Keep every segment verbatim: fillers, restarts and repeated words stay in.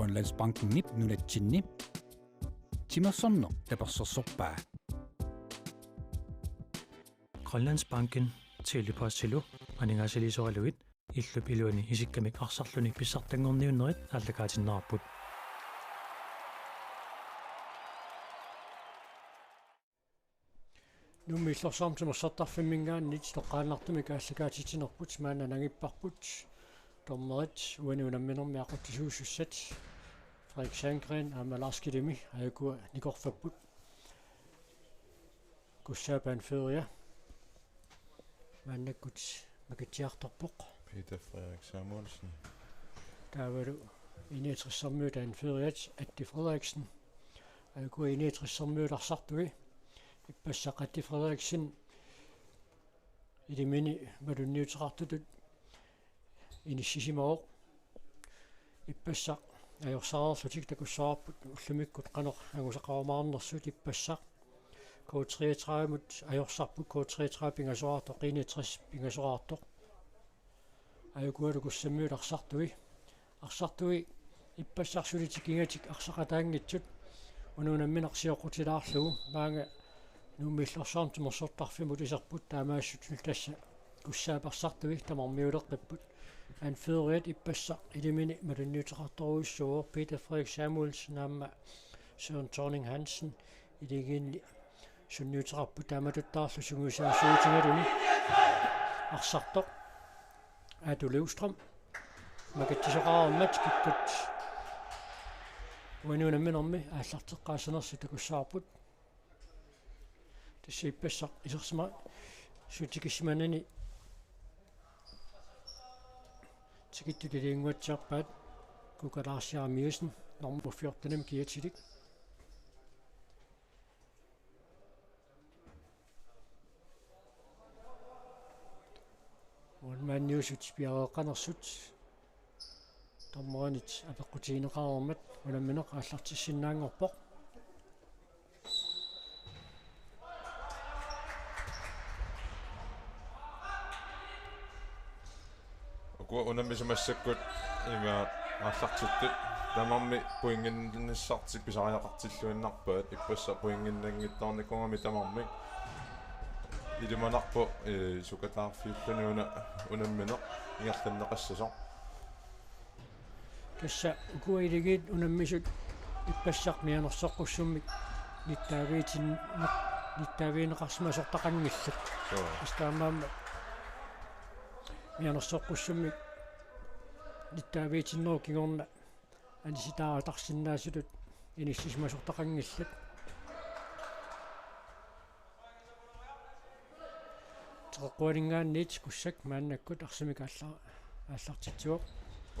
Grønlandsbankenip nunatsinni timersorneq tapersersorpaa. Grønlandsbanken Tele-Postilu aningaasaliisoralugit illup iluani isikkamik arsarluni pissartanngorniunnerit aallakaatinneqarput. Nuummi Illorsuarmi timersortarfimminngaanniit toqqaannartumik aallakaatitsinerput maanna nangipparput. Dommerit uani unamminermi aqutsisuussussat Frederik Sandgren aamma Lars Kidimi ajukua nikorfapput. Kussaap anføreria maannakkut makitsiartorpoq Peter Frederik Samuelsen. Taavalu I-niogtressermiut anføreriat Atti Frederiksen. Ajukua I-niogtressermiut arsartui. Ippassaq Atti Frederiksen ilimini malunniuteqartutut inissisimavoq. Ippassaq ajorsareerlutik takussavarput ullumikkut qanoq angusaqarumaarnersut. Ippassaq K treogtredive-mut ajorsarput, K treogtredive pingasoraartoq, I-niogtres pingasoraartoq. Ajukualu Kussammiut arsartui. Arsartui ippassaq suli tikingatik arsaqataanngitsut. Una unammineq sioqqutilaarlugu maanga Nuummi Illorsuarmi timersortarfimmut iserput, taamaassutut tassa Kussaap arsartui tamarmiuleqqipput. Anføreriat ippassaq ilimini malunniuteqartorujussuuvoq, Peter Frederik Samuelsen aamma Søren Thorning Hansen iligiinni sunniuteqarput, taamatuttaarlu sungiusaasuutigaluni arsartoq Aatu Løvstrøm makitsisoqarmat kikkut uani unamminermi aallarteqqaassanersut takussavarput. Tassa ippassaq isersimasut tikissimanani tikittut ilinnguatsiarpaat Kuka Lars Jeremiassen, nummer fjorten-imik kiatilik. Målmandiusut piareeqqanersut dommerinit apeqqutigineqareermat unammineq aallartissinnaanngorpoq. Ukua unammisut massakkut ima aallartittut tamarmik pointinnissartik pisariaqartilluinnarpaat, ippassaq pointinnanngitsoornikuugami tamarmik. Ilimanarpoq, ee, sukataarfiulluni una unammineq ingerlanneqassasoq. Tassa ukua iligiit unammisut ippassaq mianersoqqussummik nittaaviitin-, nittaavigineqarsimasortaqanngillat. Joo. Tassa taamaammat mianersoqqussummik nittaaviitinnerup kingorna anisitaarutarsinnaasutut inissisimasortaqanngillat. Teqeqquaninngaanniit Kussak maannakkut arsamik aalla-, aallartitsivoq.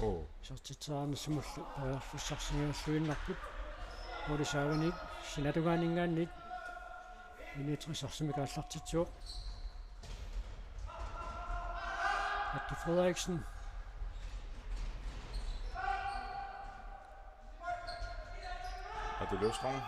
Oo. Isertitseriarnissamullu periarfissarsiorluinnarput. Målip saavaniit sinatungaaninngaanniit I-niogtres arsamik aallartitsivoq. Atti Frederiksen. Atu Løvstrøm.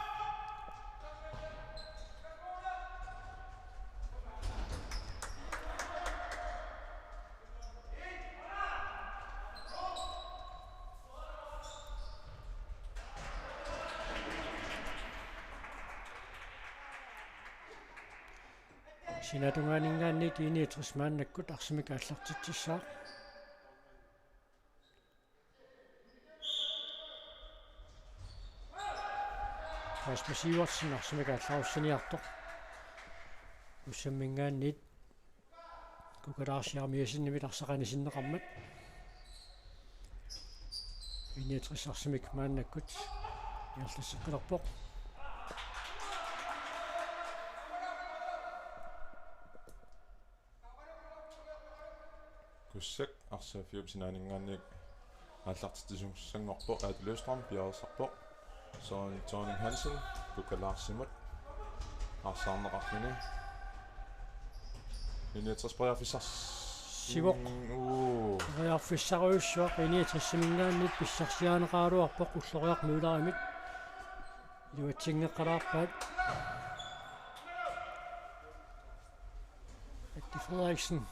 Sinatungaaninngaanniit I-niogtres maannakkut arsamik aallartitsissaaq. Kasper Sivertsen arsamik aallarussiniartoq. Kussamminngaanniit Kuka Lars Jeremiassenimit arsaq anisinneqarmat. I-niogtres arsamik maannakkut ingerlassikkaluarpoq. Kussak arsaaffiup sinaaninngaanniit aallartitsisussanngorpoq. Aatu Løvstrøm piareersarpoq. Søren Thorning Hansen Kuka Larsimut arsaarneqarluni. I-niogtres periarfissar-, Sivoq. Mm, uu. Periarfissarujussuaq I-niogtresiminngaanniit pissarsiarineqaraluarpoq Ulloriaq Møllerimit. Iluatsinngeqqalaarpaat. Atti Frederiksen.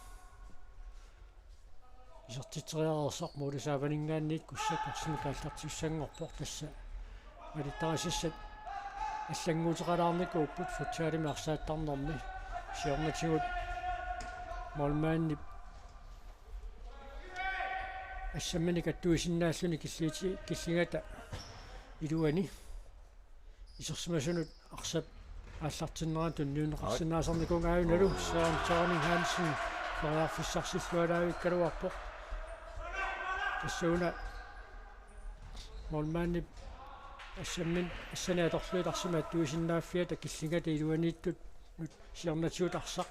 Isertitseriareersaq, målip saavaninngaanniit Kussakkorsimik aallartissanngorpoq, tassa malittarisassat allannguuteqalaarnikuupput futsalimi arsaattarnermi. Siornatigut målmandip assamminik attuisinnaalluni killiiti-, killingata iluani isersimasunut arsap aallartinnerani tunniunneqarsinnaasarnikuunngilaq. Aap. Aajuna Søren Thorning Hansen periarfissarsillualaarikkaluarpoq. Tassuuna målmandip assammin, assani atorlugu tassami attuisinnaaffiata killingata iluaniittut siornatigut arsaq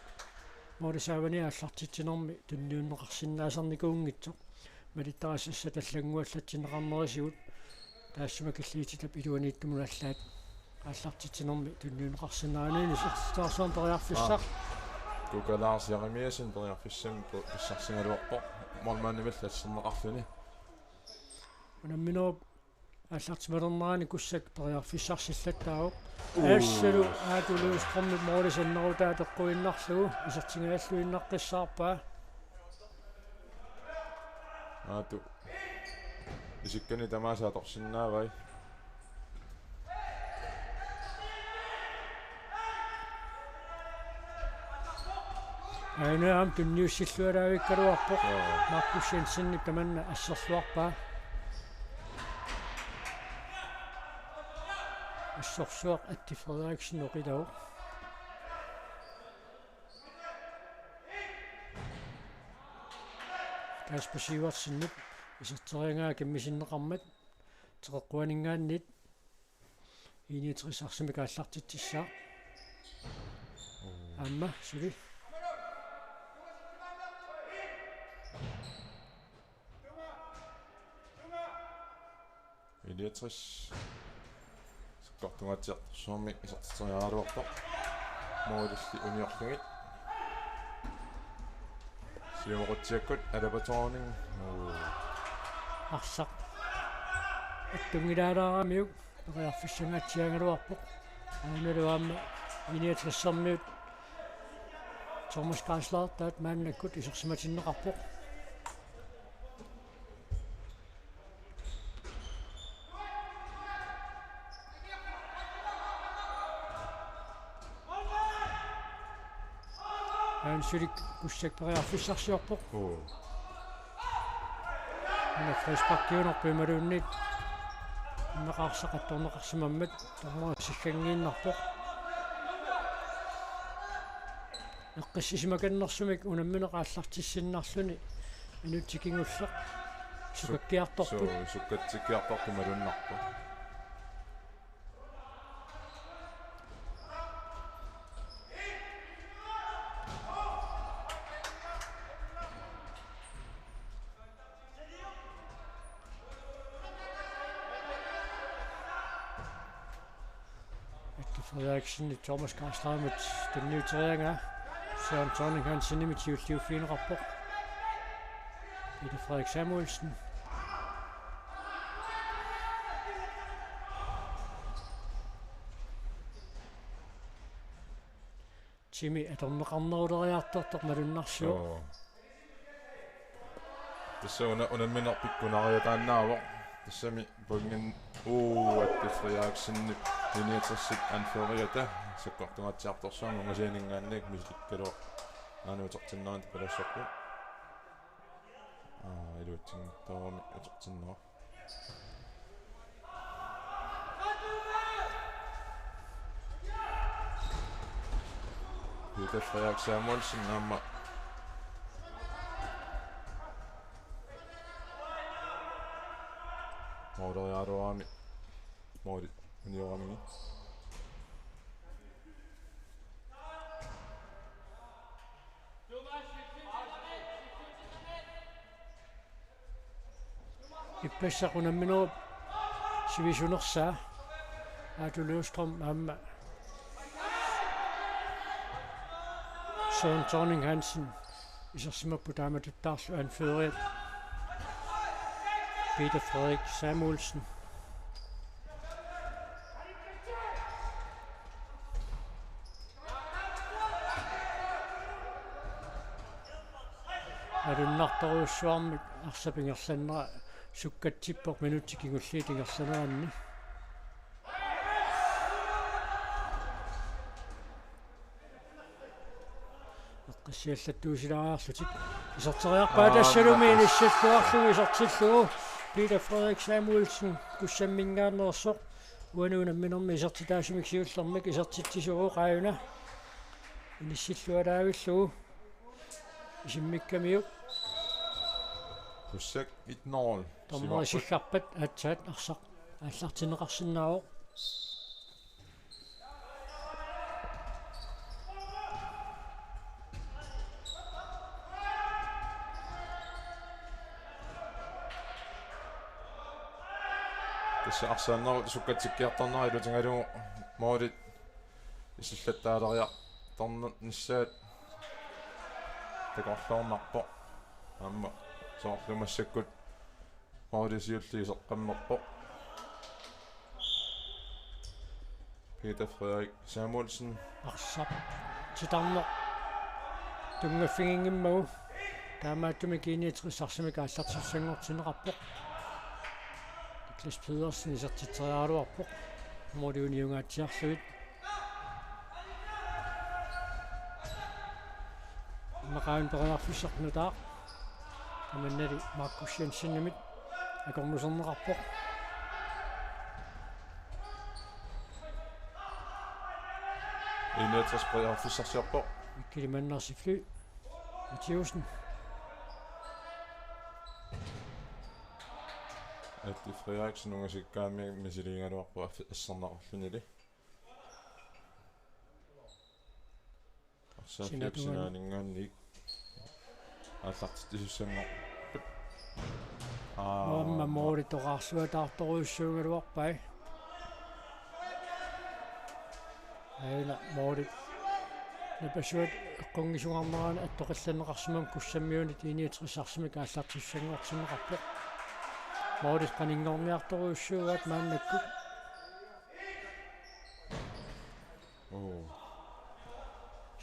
målip saavani aallartitsinermi tunniunneqarsinnaasarnikuunngitsoq. Malittarisassat allannguallatsinneqarnerisigut taassuma killiititap iluaniittumut allaat aallartitsinermi tunniunneqarsinnaanani isertitseriarsuarmik periarfissaq. Aap. Kuka Lars Jeremiassen periarfissamik pu-, pissarsigaluarpoq målmandimillu asserneqarluni. Unamminerup aallartimalernerani Kussak periarfissarsillattaavoq. Uu. Assalu Aatu Løvstrømip målip sannerutaa peqquinnarlugu isertingaalluinnaqqissaarpaa. Aatu. Isikkanik tamaasa atorsinnaavai. Aajuna aamma tunniussillualaavikkaluarpoq. Joo. Markus Jensenip tamanna asserluarpaa. Assorsuaq Atti Frederiksen oqilavoq. Kasper Sivertsenip iserteriaraa kimmisinneqarmat teqeqquaninngaanniit I niogtres arsamik aallartitsissaaq. Aamma suli. I niogtres. Sakkortungaatsiartorsuarmik isertitseriaraluarpoq. Målilli uniorlugit. Siumuqutsiakkut Alaba Thorning. Uu. Arsaq attunngilaalaaramiuk periarfissangaatsiaraluarpoq. Aajuna aamma I niogtressermiut Thomas Geisler taanna maannakkut isersimatinneqarpoq. Aajuna suli Kussak periarfissarsiorpoq. Uu. Una frisparkiunerpoq imaluunniit. Una arsaq attorneqarsimammat. Dommeri sigganngiinnarpoq. Eqqissisimakannersumik unammineq aallartissinnarluni minutsit kingulleq sukakkiartorput. Suu, sukatsikkiartorput malunnarpoq. Atti Frederiksen, Thomas Karlstrømit tunniuteriaraa. Søren Thorning Hansenimit siulliuffigineqarpoq. Peter Frederik Samuelsen. Timi atorneqarneruleriartortoq malunnarsivoq. Joo. Tassa una-, unammineq pikkunariataannaavoq. Tassami pointin uu Atti Frederiksenip I niogtresip anføreriata sakkortungaatsiartorsuarmik ungasianinngaanniit misilikkaluaq. Aana utertinnerani tapalassorpu. Aa, iluatsinngitsoorami utertinnera. Peter Frederik Samuelsen aamma. Måleriaraluarami. Måli unioramigi. Ippassaq unamminerup sivisunersaa. Aatu Løvstrøm aamma Søren Thorning Hansen isersimapput taamatuttaarlu anføreriat Peter Frederik Samuelsen. Alunnartorujussuarmik arsap ingerlannera sukkatsippoq minutsit kingulliit ingerlaneranni. Eqqissiallattuusilaariarlutik. Iserteriarpaa. Aa, tassalumi napass. Inissilluarlugu isertillugu Peter Frederik Samuelsen Kussamminngaanneersoq. Uani unamminermi isertitaasumik siullermik isertitsisuuvoq aajuna. Inissilluaraavillugu. Isimmikkamiuk. Kussak et nul. Dommeri simapput. Sillarpat aatsaat arsaq aallartinneqarsinnaavoq. Tassa arsaannermut sukkatsikkiartornera ilutigalugu målit isillattaaleriartornissaat takorloornarpoq. Aamma soorlu massakkut måli siulliit iseqqammerpoq. Peter Frederik Samuelsen. Arsaq titarneq tunngaffiginngimmagu. Taamaattumik I niogtres arsamik aallartissanngortinneqarpoq. Niklas Pedersen isertitseriaraluarpoq. Måli uniungaatsiarlugit. Maqaavin periarfissaq nutaaq. Tamannali Markus Jensenimit akornuserneqarpoq. I niogtres periarfissarsiorpoq. Mikkel Mannersi Fly Mathiussen. Atti Frederiksen ungasikkaamik misiliigaluarpoq aff-, asserneqarlunili. Arsaq Sinatungaani. Sinaaninngaanniit aallartittussanngorput. Aa, aamma måli toqqarsuataartorujussuugaluarpai. Aajuna måli napasuat eqqunngisungaarnerani attoqqillanneqarsimammat Kussammiunit I niogtres arsamik aallartissanngortinneqarpoq. Måli qaninngorniartorujussuugaat maannakkut. Oo.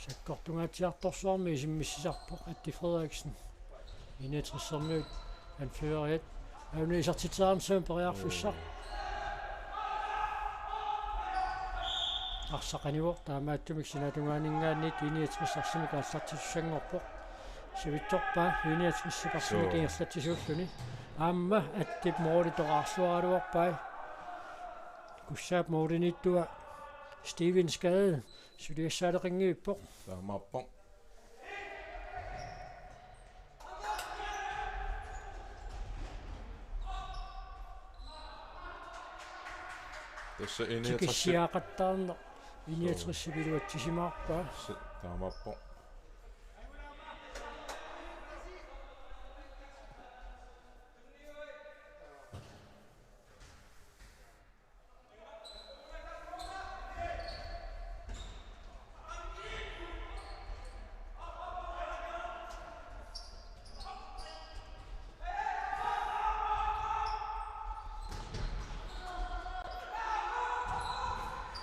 Sakkortungaatsiartorsuarmi isimmissisarpoq Atti Frederiksen. I niogtres-ermiut anføreriat. Aajuna isertitseqarnissamut periarfissaq. Oo. Arsaq anivoq, taamaattumik Sinatungaaninngaanniit I niogtres arsamik aallartissanngorpoq. Sivitsorpaa I niogtres arsamik Suu. Ingerlatsisuulluni. Aamma Attip måli toqqarsuaraluarpai. Kussaap målimiittua Steven Skade suliassaaleqanngivippoq. Taamaappoq. Tassa I niogtres. Tikissiaqattaarneq I niogtres iluatsisimaarpaa. Se-, taamaappoq.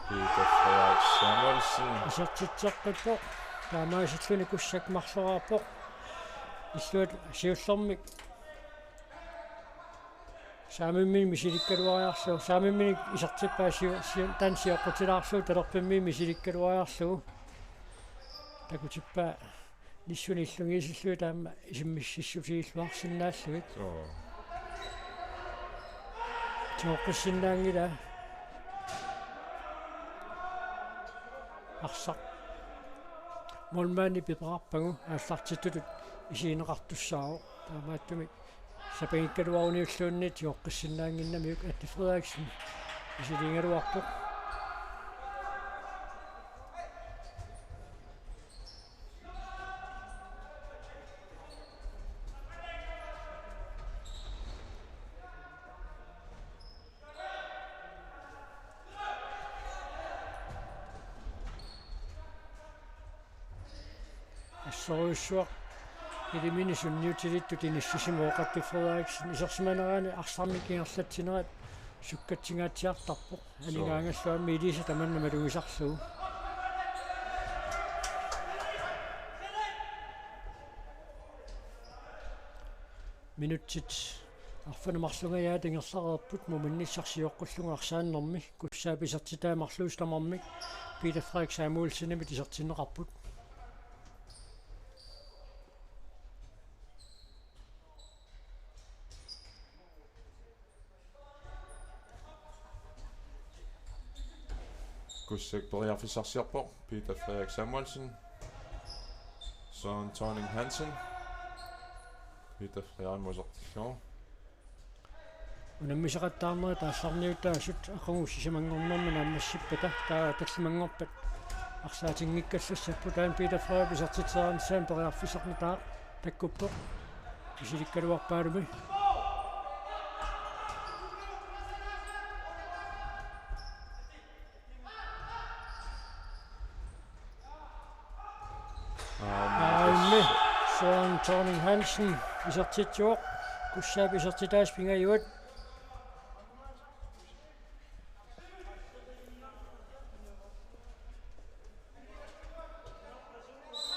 Peter Frederik Samuelsen. Isertitseqqippoq. Taamaasilluni Kussak marloraarpoq. Illuat siullermik. Saamimminik misilikkaluariarlugu, saamimminik isertippaa siu-, siu-, taanna sioqqutilaarlugu talerpimmiit misilikkaluariarlugu. Takutippaa nissuni illugiisillugit taama isimmississutigilluarsinnaallugit. Soo. Tioqqissinnaanngilaa. Arsaq. Målmandi piperarpagu aallartittutut isigineqartussaavoq. Taamaattumik sapangikkaluaruniulluunniit tioqqissinnaannginnamiuk Atti Frederiksen misiliigaluarpoq. Assorujussuaq ilimini sunniutilittut inissisimavoq Atti Frederiksen, isersimanerani arsarnik ingerlatsinerat sukkatsinngaatsiartarpoq. Soo. Aningaangallu aamma iliisa tamanna malugisarlugu. Minutsit arfineq-marlungajaat ingerlareerput, muminnissaq sioqqullunga arsaannermi. Kussaap isertitaa marluusut tamarmik Peter Frederik Samuelsenimit isertinneqarput. Kussak periarfissarsiorpoq, Peter Frederik Samuelsen. Søren Thorning Hansen. Peter Frederik musertillugu. Unammisaqattaarnerit aallarniutaasut aqagu sisamanngornermi naammassippata, taava tallimanngorpat arsaatinngikkallassapput. Taanna Peter Frederik isertitseqarnissaanut periarfissarnataaq takkuppoq. Misilikkaluarpaalumi. Aamma Søren Thorning Hansen isertitsivoq. Kussaap isertitaasa pingajuat.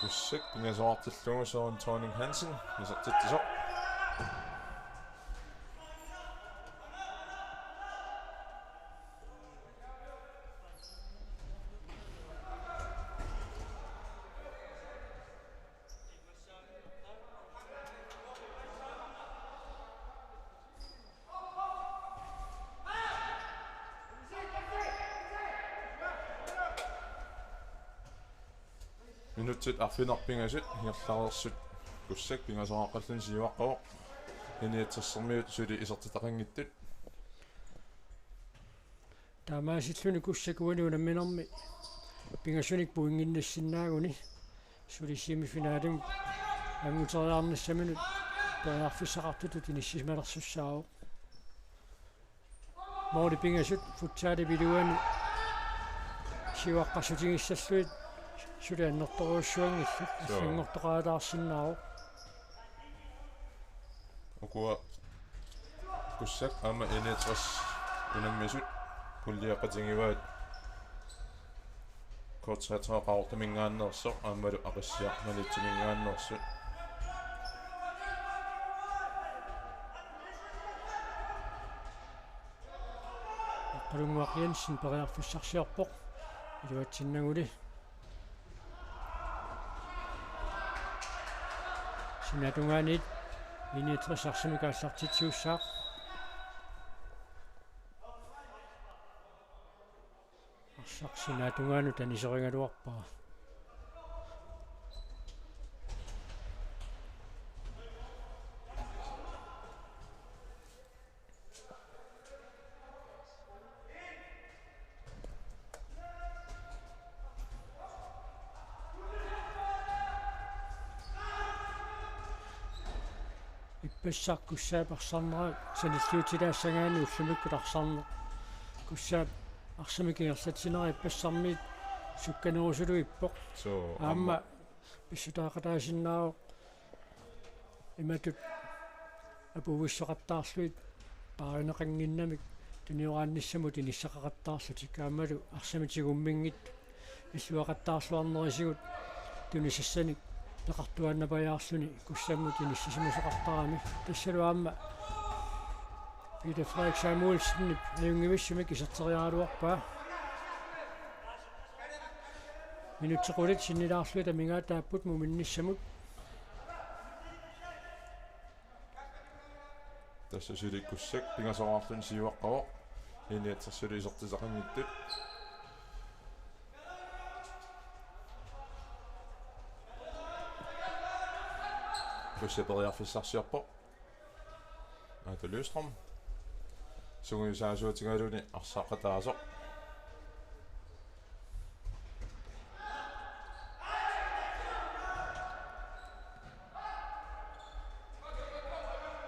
Kussak pingasoqartillugu Søren Thorning Hansen isertitsisoq. Minutsit arfineq-pingasut ingerlareersut Kussak pingasoqaqqalluni siuaqqavoq. N-69-ermiut suli isertitaqanngitsut. Taamaasilluni Kussak uani unamminermi pingasunik pointinnissinnaaguni suli semifinalimut anguteriarnissaminut periarfissaqartutut inissisimalersussaavoq. Måli pingasut futsalip iluani siuaqqassutigissallugit suli annertoorujussuanngillat. Suu. Allanngortoqalaarsinnaavoq. Ukua Kussak aamma N-69 unammisut puljeqatigivaat. K treogtredive Qaqortuminngaanneersoq aammalu Aqissiaq Maniitsuminngaanneersut. Aqqalunnguaq Jensen periarfissarsiorpoq. Iluatsinnaguli. Sinaatungaaniit N-69 arsamik aallartitsisussaaq. Arsaq sinaatungaanut aniserigaluarpaa. Ippassaq Kussaap arsarnera sanilliutilaassagaanni ullumikkut arsarneq. Kussaap arsamik ingerlatsineq ippassarmiit sukkanerusulu ippoq. Suu, aamma aamma pissutaaqataasinnaavoq imatut apuuissoqattaarlugit paarineqannginnamik tunioraannissamut inissaqaqattaarlutik aammalu arsamik tigumminngitsut illuaqattaarluarnerisigut tunisassanik peqartuaannapajaarluni Kussammut inissisimasoqartarami. Tassalu aamma Peter Frederik Samuelsenip ajunngivissumik iserteriaraluarpaa. Minutsit qulit sinnilaarlugit amigaataapput muminnissamut. Tassa suli Kussak pingasoqarluni siuaqqavoq. N-69 suli isertitaqanngitsut. Kussak periarfissarsiorpoq. Aatu Løvstrøm. Sungiusaasuutigaluni arsaqataasoq.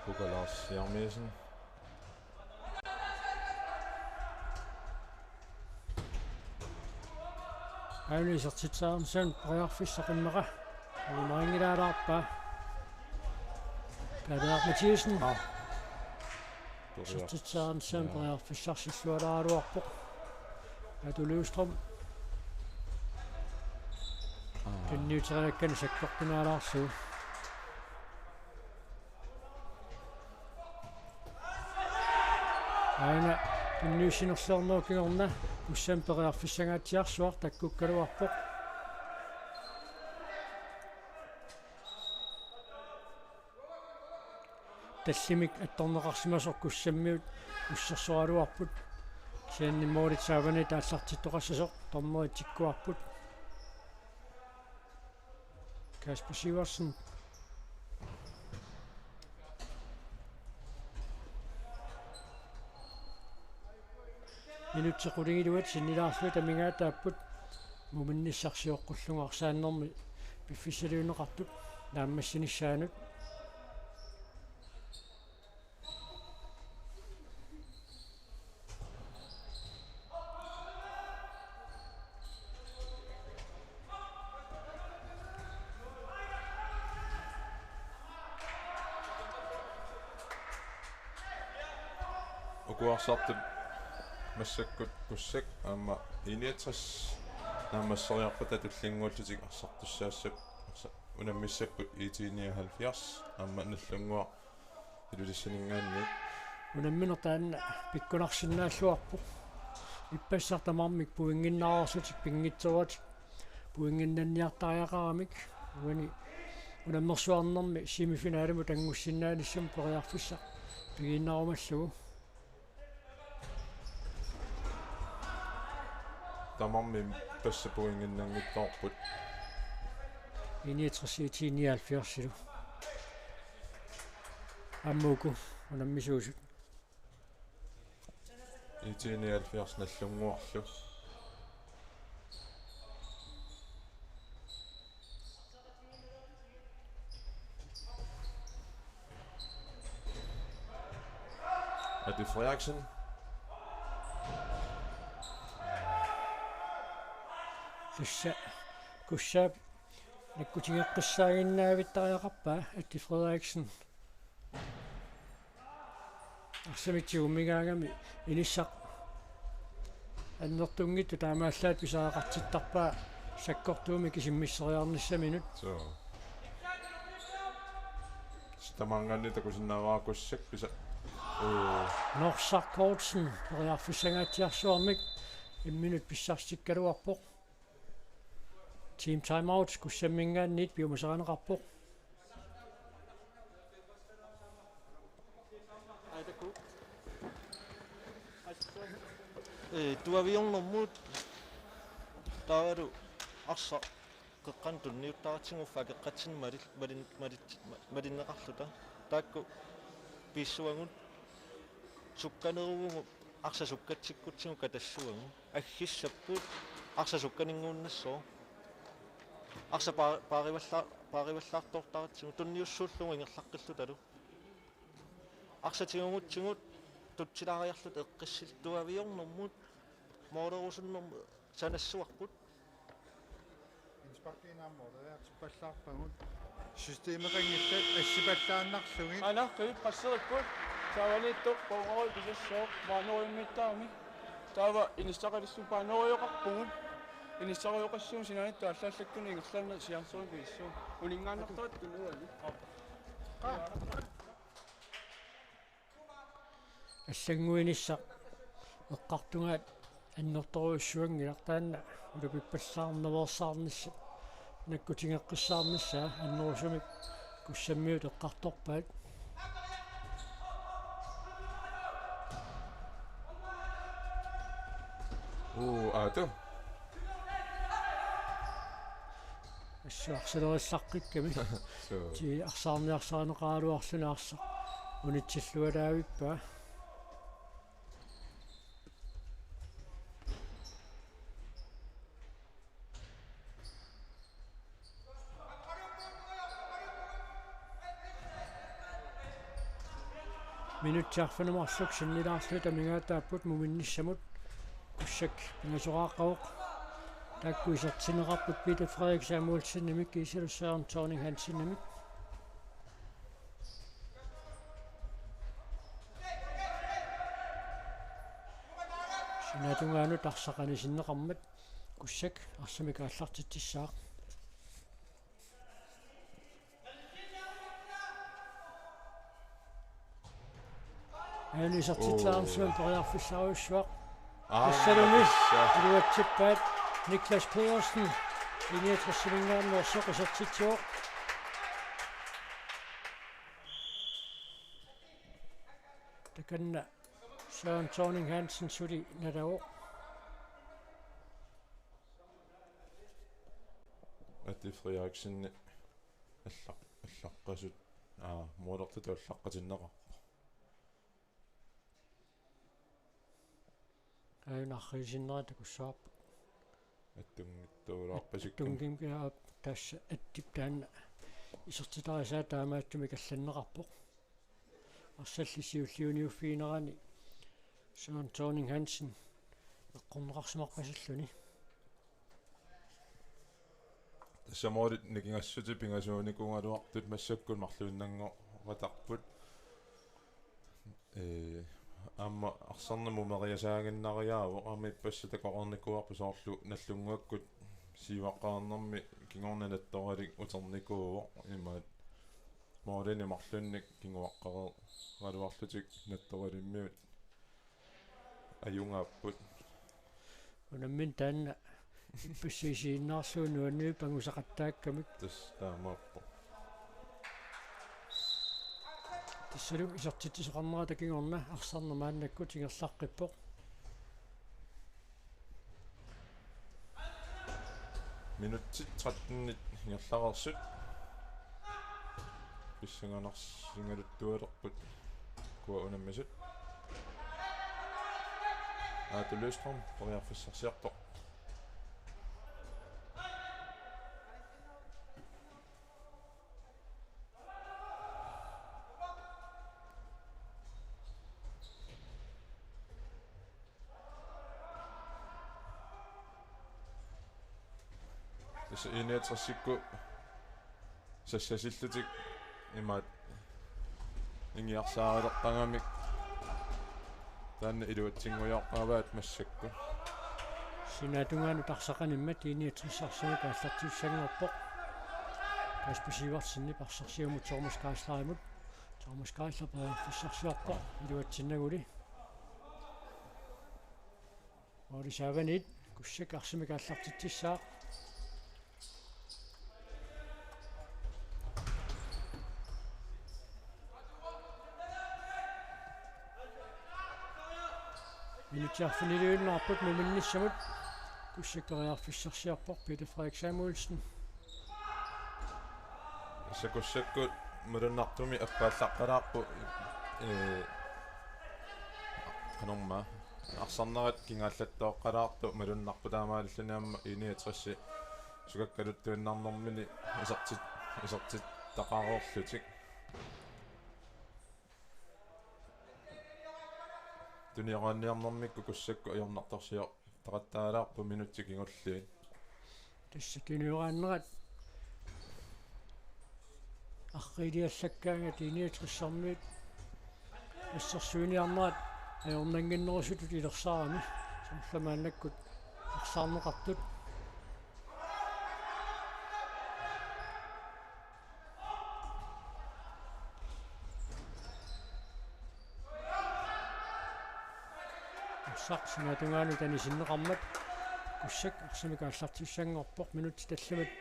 Kuka Lars Jeremiassen. Aamma isertitseqarnissaanut periarfissaq immaqa. Aamma maanngilaalaarpaa. Peter Mathiassen. Aa. Isertitseqarnissaanut periarfissarsillualaaraluarpoq. Aatu Løvstrøm. Aa. Tunniuteriakkani sakkortunaalaarlugu. Aana tunniussinerluarnerup kingorna Kussammi periarfissangaatsiarsuaq takkukkaluarpoq. Tallimik attorneqarsimasoq Kussammiut ussersoraluarput. Kisianni målit saavani aallartittoqassasoq dommerit tikkuarput. Kasper Sivertsen. Minutsit qulingiluat sinnilaarlugit amigaataapput muminnissaq sioqqullugu arsaannermi piffissaliunneqartut naammassinissaanut. Uku arsartut massakkut Kussak aamma I niogtres naammasseriarpata tullinnguullutik arsartussaassap arsa-, unammissapput I T nioghalvfjerds aamma Nagdlunguaq Ilulissaninngaanniit. Unammineq taanna pikkunarsinnaalluarpoq. Ippassaq tamarmik pointinnaareersutik pinngitsooratik pointinnanniartariaqaramik. Uani unammersuarnermi semifinalimut angussinnaanissamut periarfissaq pigiinnarumallugu. Tamarmik tassa pointinnanngitsoorput. I niogtres I T nioghalvfjerds-ilu. Aamma uku unammisuusut. I T nioghalvfjerds Nagdlunguarlu. Ati Frederiksen. Tassa Kussaap nakkutigeqqissaaginnaavittariaqarpaa Ati Frederiksen. Arsamik tigummigaangami inissaq annertunngitsoq taamaallaat pisariaqartittarpaa sakkortuumik isimmisseriarnissaminut. Suu. Tamaanngaanniit takusinnaavara Kussak pisa-, uu. Norsaq Kortsen periarfissangaatsiarsuarmik imminut pissarsitikkaluarpoq. Team timeout Kussamminngaanniit piumasarineqarpoq. Ee, tuaviornermut taavalu arsaq qeqqanut tunniuttaratsigu uffa akeqqatsinni malil-, malin-, malil-, ma-, malinneqarluta. Taakku piissavagut sukkaneruvugut arsaq sukkatsikkutsigu katassavagut. Aggissapput arsaq sukkaninnguunnassooq. Arsaq paa-, paarivalla-, paarivallaartoortaratsigu tunniussuullugu ingerlaqqillutalu. Arsaq tigugutsigu tutsilaariarluta eqqissilluta tuaviornermut moolerusunnermut sanassuarput. Indsparkiinnaammoorleriartippallaarpagut. Systemeqanngillat assipallaannarlugit. Anartuit qasseripput. Saavaniittoq Bornholm pisassooq maanoriummiittaarami. Taava inissaqalissup paanoriuqarpugut. Inissaqarujoqassuup sinaaniittoq allaallakkunik ingerlaannaq siaarsorujuissuuvoq. Uninngaannartaratta tunuani. Allannguinissaq eqqartugaat annertoorujussuanngilaq, taanna ulapippallaarnaveersaarnissaq nakkutigeqqissaarnissaa annerusumik Kussammiut eqqartorpaat. Uu, aatu. Assut arsalerissaqqikkami. Suu. Ti arsaarniarsarineqaraluarluni arsaq unitsillualaavippaa. Minutsit arfineq-marluk sinnilaarlugit amigaataapput muminnissamut. Kussak pingasoqaqqavoq. Taakku isertinneqarput Peter Frederik Samuelsenimik kiisalu Søren Thorning Hansenimik. Sinaatungaanut arsaq anisinneqarmat Kussak arsamik aallartitsissaaq. Aani isertitseriarmat periarfissarujussuaq. Aa, tassalumi tassa. Iluatsippaat Niklas Pedersen. I-niogtresiminngaanneersoq isertitsivoq. Takanna Søren Thorning Hansen suli nalavoq. Ati Frederiksen allaq-, allaqqasut. Aa, målertutut allaqqatinneqarpoq. Aajuna arriisinnerat takussavarput. Attunngitsuulaarpasikkamik. Attunngimmat tassa Attip taanna isertitarisaa taamaattumik allanneqarpoq. Arsallit siulliuniuffiginerani Søren Thorning Hansen eqqorneqarsimaqqasilluni. Tassa målit nikingassutit pingasuunikuugaluartut massakkut marluinnanngortarput. Ee, aamma arsarnermut mumeriasaaginnariaavoq, aamma ippassaq takoreernikuuarput, soorlu Nagdlunguakkut siuaqqaarnermi kingorna nattoralik uternikuuvoq, imaat målinik marlunnik kinguaqqareeraluarlutik nattoralimmiut ajugaapput. Unammineq taanna ippassaq isiginnaarlugu nuannivipput angusaqattaakkamik. Tassa taamaappoq. Tassalu isertitsisoqarnerata kingorna arsarneq maannakkut ingerlaqqippoq. Minutsit trettenit ingerlareersut. Pissanganarsigaluttualerput ukua unammisut. Aatu Løvstrøm periarfissarsiorpoq. Tassa I-niogtresikkut sassasillutik imaat ingiarsaarileqqagamik taanna iluatsinngujoqqaavaat massakkut. Sinaatungaanut arsaq animmat I-niogtres arsamik aallartissanngorpoq. Kasper Sivertsenip arsaq siumut Thomas Geislerimut. Thomas Geisler periarfissarsiorpoq iluatsinnaguli. Måli saavaniit Kussak arsamik aallartitsissaaq. Minutsit arfiniliinnarput muminnissamut. Kussak periarfissarsiorpoq, Peter Frederik Samuelsen. Tassa Kussakkut malunnartumik appaallaqqalaarput, ee, qanormaa, arsarnerat kingaallattooqqalaartoq malunnarpoq, taamaalilluni aamma I-niogtres sukakkaluttuinnarnermini isertit-, isertittaqareerlutik. Tuniorniarnermikkut Kussakkut ajornartorsior- -taqattaalaarput minutsit kingulliit. Tassa tunioraannerat arriiliallakkaangat I-niogtresimiit assersuiniarnerat ajornannginnerusutut ilersaarami, soorlu maannakkut arsaarneqartut. Arsaq sinaatungaanut anisinneqarmat Kussak arsamik aallartissanngorpoq, minutsit tallimat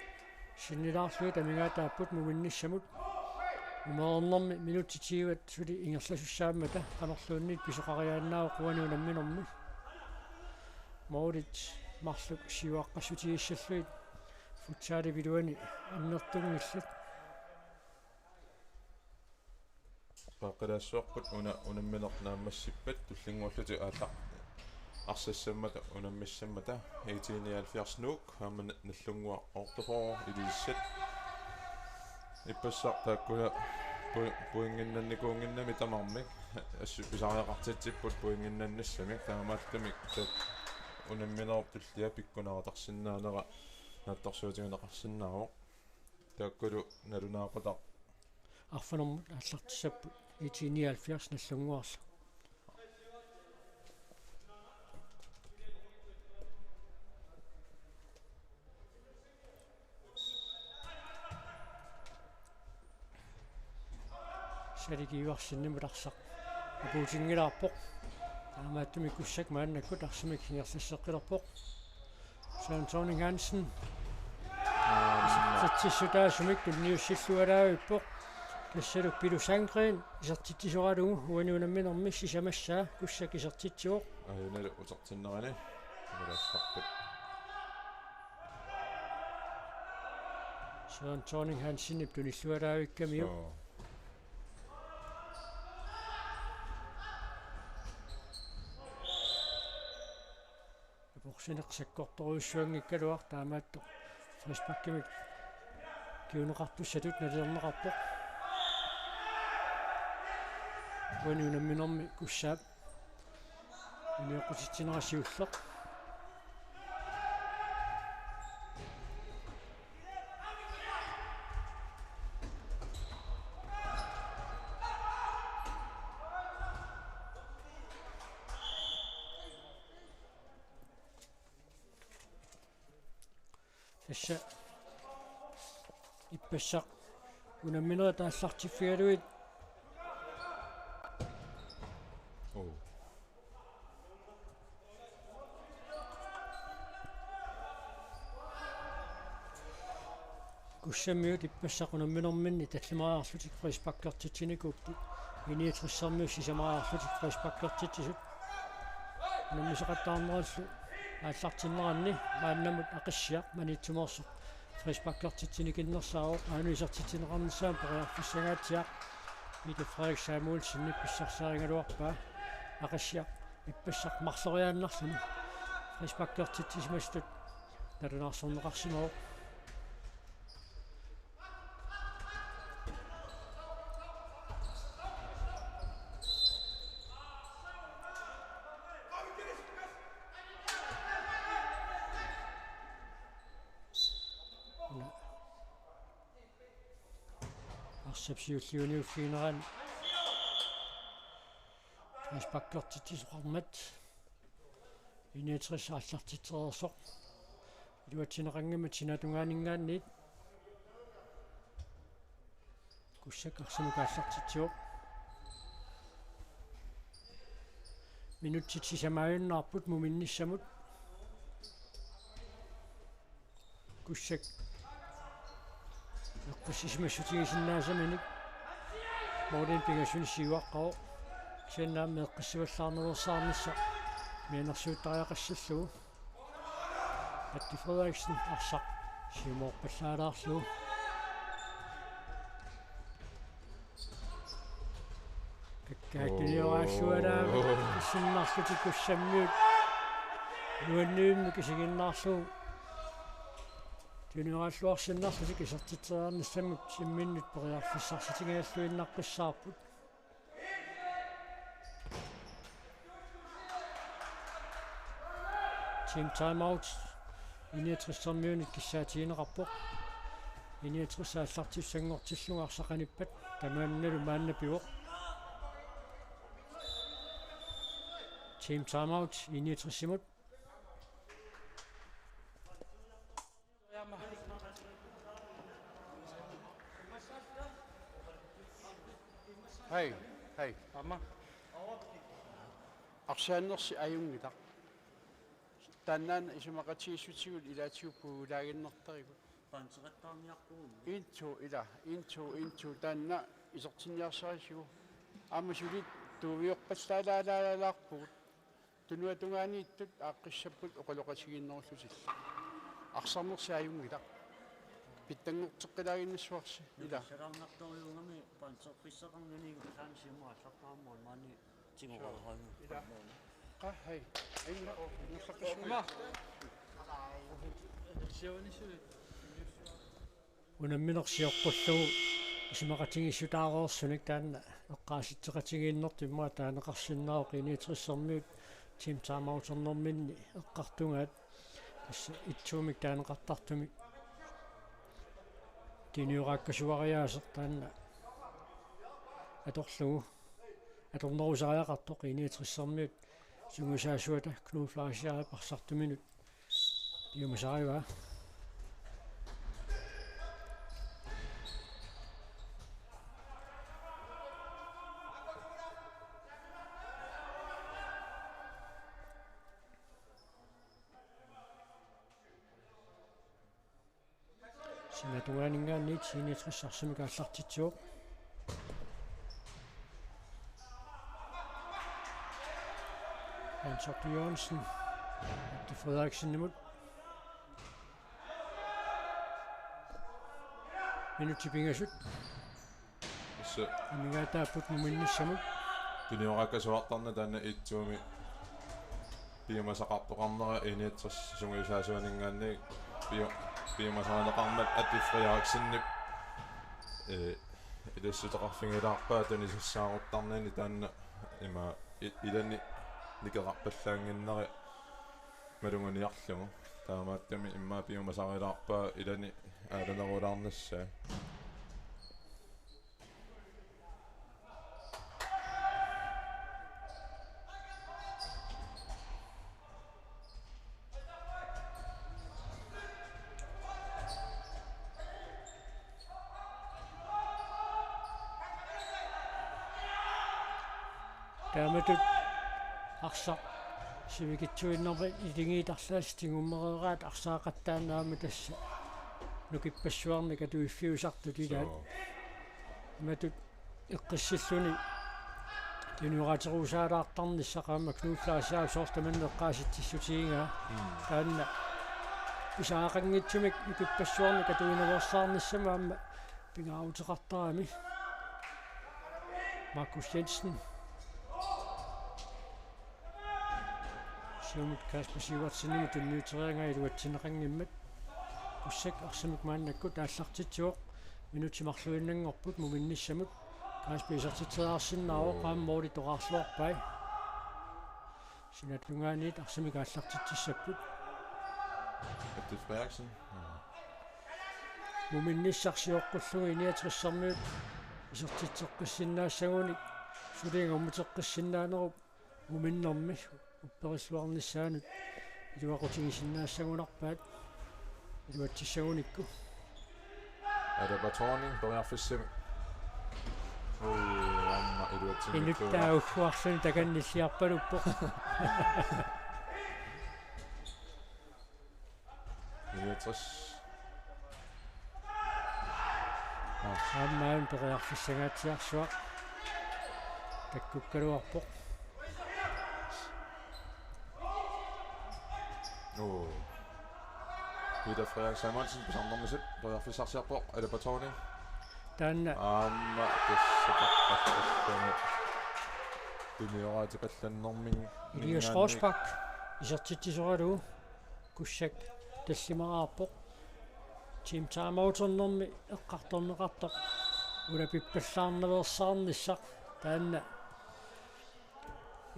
sinnilaarlugit amigaataapput muminnissamut. Umeernermi minutsit tyvet suli ingerlasussaammata qanorluunniit pisoqariaannaavoq uani unamminermi. Målit marluk siuaqqassutigissallugit futsalip iluani annertunngillat. Qaaqqalaassuarput una unammineq naammassippat tullinnguullutik aallaq arsassammata unammissammata I T nioghalvfjerds Nuuk aamma Nagdlunguaq otteogfyrre Ilulissat. Ippassaq taakkua pu-, pointinnannikuunnginnamik tamarmik assut pisariaqartitsipput pointinnannissamik, taamaattumik taakku unamminerup tullia pikkunartarsinnaanera naatsorsuutigineqarsinnaavoq. Taakkulu nalunaaqutaq arfinermut aallartissapput I T nioghalvfjerds Nagdlunguarlu. Salik Iversenimut arsaq Apuutinngilaarpoq. Taamaattumik Kussak maannakkut arsamik ingerlasseqqilerpoq. Søren Thorning Hansen. Isertitsissutaasumik tunniussillualaavippoq. Tassalu Pilu Sandgreen isertitsisoralugu uani unamminermi sisamassaa Kussak isertitsivoq. Ajunalu utertinnerani. Imalassarput. Søren Thorning Hansenip tunillualaavikkamiuk. Joo. Aporsineq sakkortorujussuanngikkaluaq taamaattoq frisparkimik kinguneqartussatut nalilerneqarpoq. Uani unamminermi Kussaap unioqqutitsinera siulleq. Tassa ippassaq unamminerit aallartiffigalugit. Oh. Kussammiut ippassaq unamminerminni tallimariarlutik frisparkertitsinikuupput. I niogtressermiut sisamariarlutik frisparkertitsisut. Unammisoqattaarnerallu aallartinneranni maannamut Aqissiaq Maniitsumeersoq frisparkertitsinikinnersaavoq, aana isertitsineqarnissaa periarfissanngaatsiaq. Mette Frederik Samuelsenip pissarsiarigaluarpaa. Aqissiaq ippassaq marloriaannarluni frisparkertitsisimasutut nalunaarsorneqarsimavoq. Arsap siulliuniuffiginerani frisparkertitsisoqarmat I niogtres aallartitsereersoq. Iluatsinneqanngimmat sinaatungaaninngaanniit. Kussak arsamik aallartitsivoq. Minutsit sisamaajunnaarput muminnissamut. Kussak eqqissisimassutigisinnaasaminik målinik pingasunut siuaqqavoq. Kisianni aamma eqqissivallaarnersaarnissaq mianersuuttariaqassallugu. Mette Frederiksen arsaq siumoorpallaalaarlugu. Kakkaak tunioraallunga. Oo. Issinnarlutik Kussammiut nuannivimmik isiginnaarlugu. Tunioraallunga issinnarlutik isertitseriarnissamut imminnut periarfissarsitigigalluinnaqqissaarput. Team timeout. I niogtressermiunit kissaatigineqarpoq. I niogtres aallartissanngortillugu arsaq qanippat. Tamaannalu maanna pivoq. Team timeout I niogtresimut. Hej, hej. Aamma. Arsaannersi ajunngilaq. Taannaana isumaqatigiissutigut ilaatigut puigulaaginnartarigut. Panseqattaarniarpugut. Into ila, into, into taanna isertinniarsarisigu. Aamma suli tuuviorpallaalaalaalaarpugut. Tunuatungaaniittut aaqqissapput oqaloqatigiinnerullutillu. Arsarnersi ajunngilaq. Pitsanngorteqqilaaginnassuarsi. Ila. Nukissalaarnartorujuugami panserfissaqarnani taanna siumut aallartaramma maani tigoraaraanni. Ila. Qa, hej. Inna, inna. Siunisui. Unammineq sioqqullugu isumaqatigiissutaareersunik taanna eqqaasitseqatigiinnertut immaqa taaneqarsinnaavoq I niogtresermiut team timeouternerminni eqqartugaat. Tassa ittuumik taaneqartartumik tunioraakkasuariaaseq taanna atorlugu atornerusariaqartoq I niogtresermiut sungiusaasuata Knud Fleischerip arsartuminut piumasarivaa. Sinatungaaninngaanniit I niogtres arsamik aallartitsivoq. Hans Otto Jørgensen. Atti Frederiksenimut. Minutsit pingasut. Tassa amigaataapput muminnissamut. Tunioraakasuartarneq taanna itsumi piumasaqartoqarnera I niogtres sungiusaasuaninngaanniit piu-, piumasarineqarmat Atti Frederiksenip, eh, ilassuteqarfigilaarpaa tunisassaaruttarnini taanna ima i-, ilani nikerarpallaannginnera maluguniarlugu. Taamaattumik immaqa piumasarilaarpaa ilani aalanerulaarnissaa. Taamatut arsaq sivikitsuinnarmat iligiit arlaat tigummereeraat arsaaqattaarneq aamma tassa nukippassuarnik atuiffiusartut ilaat. Suu. Imatut eqqissilluni tunioraateruusaalaartarnissaq aamma Knud Fleischer soorlu tamanna eqqaasitsissutigigaa. Mm. Taanna pisariaqanngitsumik nukippassuarnik atuinnarsaarnissamut aamma pingaaruteqartarami. Markus Jensen. Siumut Kasper Sivertsenimut tunniuteriaraa iluatsinneqanngimmat. Kussak arsamik maannakkut aallartitsivoq. Minutsit marluinnanngorput muminnissamut. Kasper isertitseriarsinnaavoq, aamma måli toqqarluarpai. Sinatungaaniit arsamik aallartitsissapput. Atti Frederiksen. Muminnissaq sioqqullugu I niogtressermiut isertitseqqissinnaassagunik suli angummuteqqissinnaanerup muminnermi upperilluarnissaanut iluaqutigisinnaassagunarpaat iluatsissagunikku. Alaba Thorning periarfissamik. Uu, aamma iluatsinngilluinnarpoq. Inuttaa ugguarluni takanna nilliarpaluppoq. Niogtres. Aa, aamma aana periarfissangaatsiarsuaq takkukkaluarpoq. Oo. Peter Frederik Samuelsen pisarnermisut periarfissarsiorpoq, Alaba Thorning. Taanna. Aamma tassa taqqallammut. Tunioraatipallannermik. Elias Rosbach isertitsisoralugu. Kussak tallimaraarpoq. Team timeouternermi eqqartorneqartoq. Ulapippallaarnaveersaarnissaq taanna.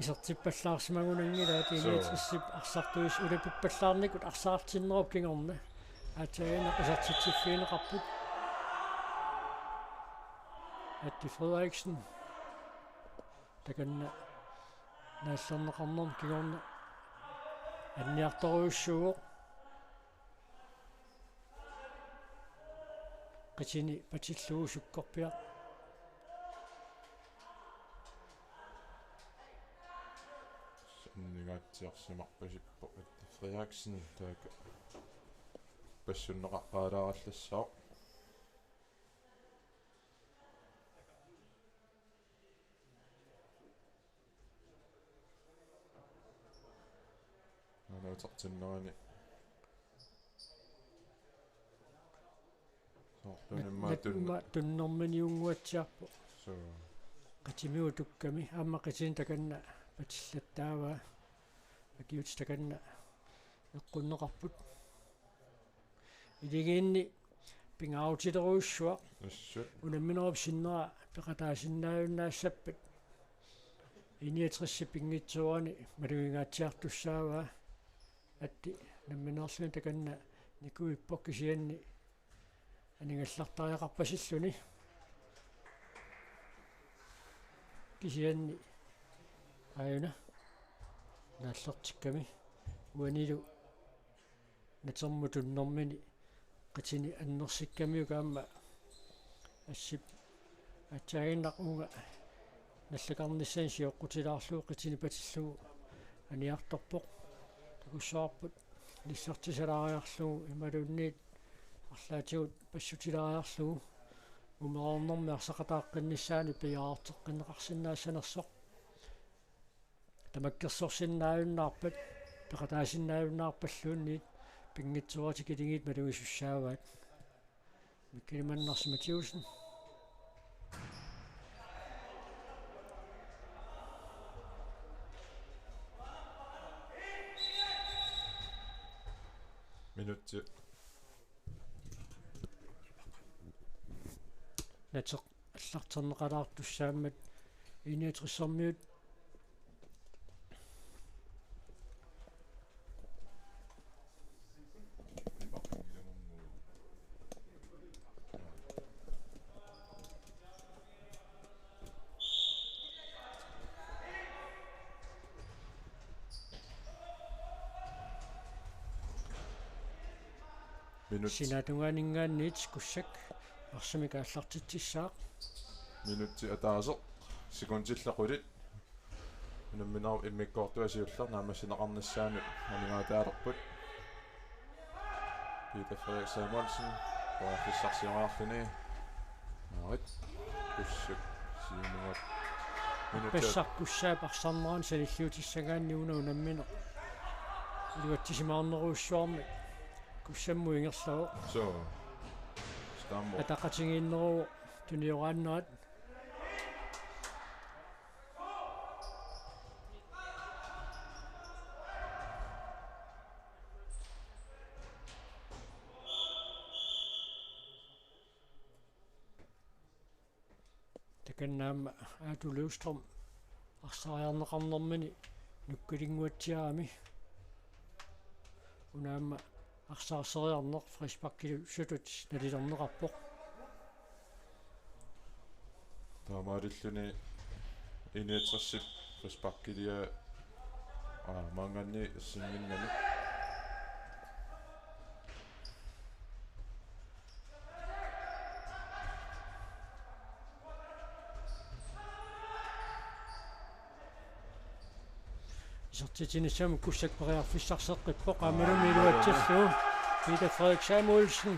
Isertippallaarsimagunanngilaat. Suu. I niogtresip arsartuis ulapippallaarnikut arsaartinnerup kingorna. Aatsaannaq isertitsiffigineqarput. Atti Frederiksen. Takanna naallerneqarnermut kingorna anniartorujussuuvoq. Qitini patillugu sukkorpiaq. Sanningaatsiarsimarpasippoq Atti Frederiksen taakku passunneqaqqaalaarallassaaq. Naluutartinnerani. Soorlumi immaqa tunn-, immaqa tunnerminiunnguatsiarpoq. Suu. Qitimiutukkami aamma qitini takanna patillattaavaa. Akiuutit takanna eqqunneqarput. Iligiinni pingaarutilerujussuaq. Assut. Unamminerup sinnera peqataasinnaajunnaassapput. I niogtresip pinngitsoorani malugingaatsiartussaavaa. Atti nammineerluni takanna nikuippoq kisianni aningallartariaqarpasilluni. Kisianni aajuna naallertikkami uanilu natermut tunnermini qitini annersikkamiuk aamma assip aatsaaginnaq uunga nallakarnissani sioqqutilaarlugu qitini patillugu aniartorpoq. Takussavarput nillertisalaariarlugu imaluunniit Parlaatigut passutilaariarlugu umereernermi arsaqataaqqinnissaanut piaarteqqinneqarsinnaassanersoq. Tamakkersorsinnaajunnaarpat, peqataasinnaajunnaarpalluunniit, pinngitsooratik Akuleriit malugisussaavaat. Mikkel Manners Mathiussen. Minutsi. Nateq allarterneqalaartussaammat I-niogtressermiut. Minut. Sinaatungaaninngaanniit Kussak arsamik aallartitsissaaq. Minutsi ataaseq, sekundillu qulit. Unamminerup immikkoortua siulleq naammassineqarnissaanut aningaataalerput. Peter Frederik Samuelsen, periarfissarsioriarluni. Marit Kussak siumuat. Minutsi. Ippassaq Kussaap arsarnerani sanilliutissagaanni una unammineq iluatsisimaarnerujussuarmik Kussammut ingerlavoq. Soo. Stammo. Ataqatigiinneruvoq tunioraannerat. Takanna aamma Aatu Løvstrøm arsariarneqarnermini nukkilinnguatsiarami. Una aamma arsaarsereerneq frisparkilusutut nalilerneqarpoq. Taamaalilluni I-niogtressit frisparkilia, aa, maanngaanniit assigiinnginnami. Isertitsinissamut Kussak periarfissarseqqippoq, aammalumi iluatsillugu Peter Frederik Samuelsen.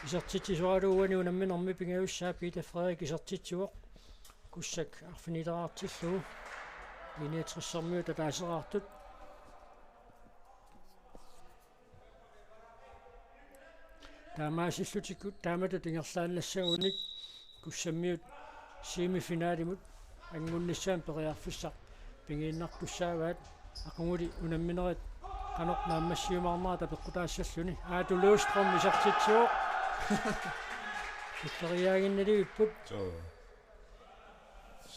Isertitsisoralugu uani unamminermi pingajussaa Peter Frederik isertitsivoq. Kussak arfinileraartillugu I-niogtressermiut ataaseraartut. Taamaasillutigu taamatut ingerlaannassagunik Kussammiut semifinalimut angunnissaanut periarfissaq pigiinnartussaavaat. Aqaguli unamminerit qanoq naammassiumaarnerata peqqutaassalluni. Aatu Løvstrøm isertitsivoq. Tulleriiaaginnalivipput. Soo.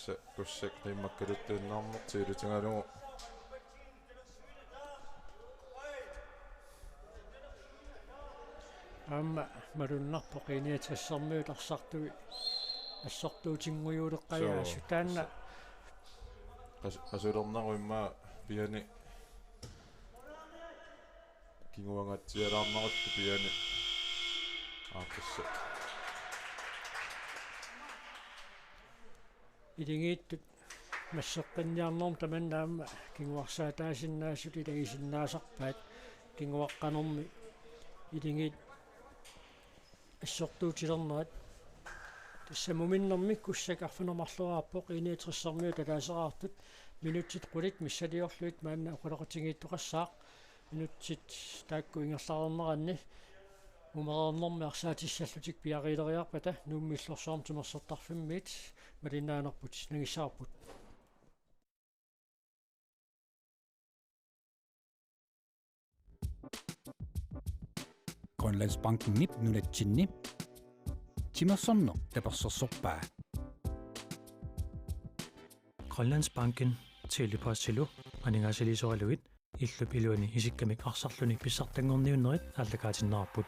Sa-, Kussak qiimmakkaluttuinnarnertiilutigalugu. Aamma malunnarpoq I-niogtressermiut arsartui assortuutinngujuuleqqajaasut. Soo, taanna qas-, qas-, qasulernerup immaqa piani kinguangaatsialaarnerullu piani. Aaqqissu. Iligiittut masseqqinniarnermut tamanna aamma kinguarsaataasinnaasut ilagisinnaasarpaat kinguaqqanermi iligiit assortuutilernerat. Tassa muminnermi Kussak arfineq-marloraarpoq, I-niogtressermiut ataaseraartut, minutsit qulit missiliorlugit maanna oqaloqatigiittoqassaaq. Minutsit taakku ingerlareerneranni umereernermi arsaatissallutik piareeriarpata Nuummi Illorsuarmi timersortarfimmiit malinnaanerput nangissavarput. Grønlandsbankenip nunatsinni timersorneq tapersersorpaa. Grønlandsbanken Tele-Postilu aningaasaliisoralugit illup iluani isikkamik arsarluni pissartanngorniunnerit aallakaatinneqarput.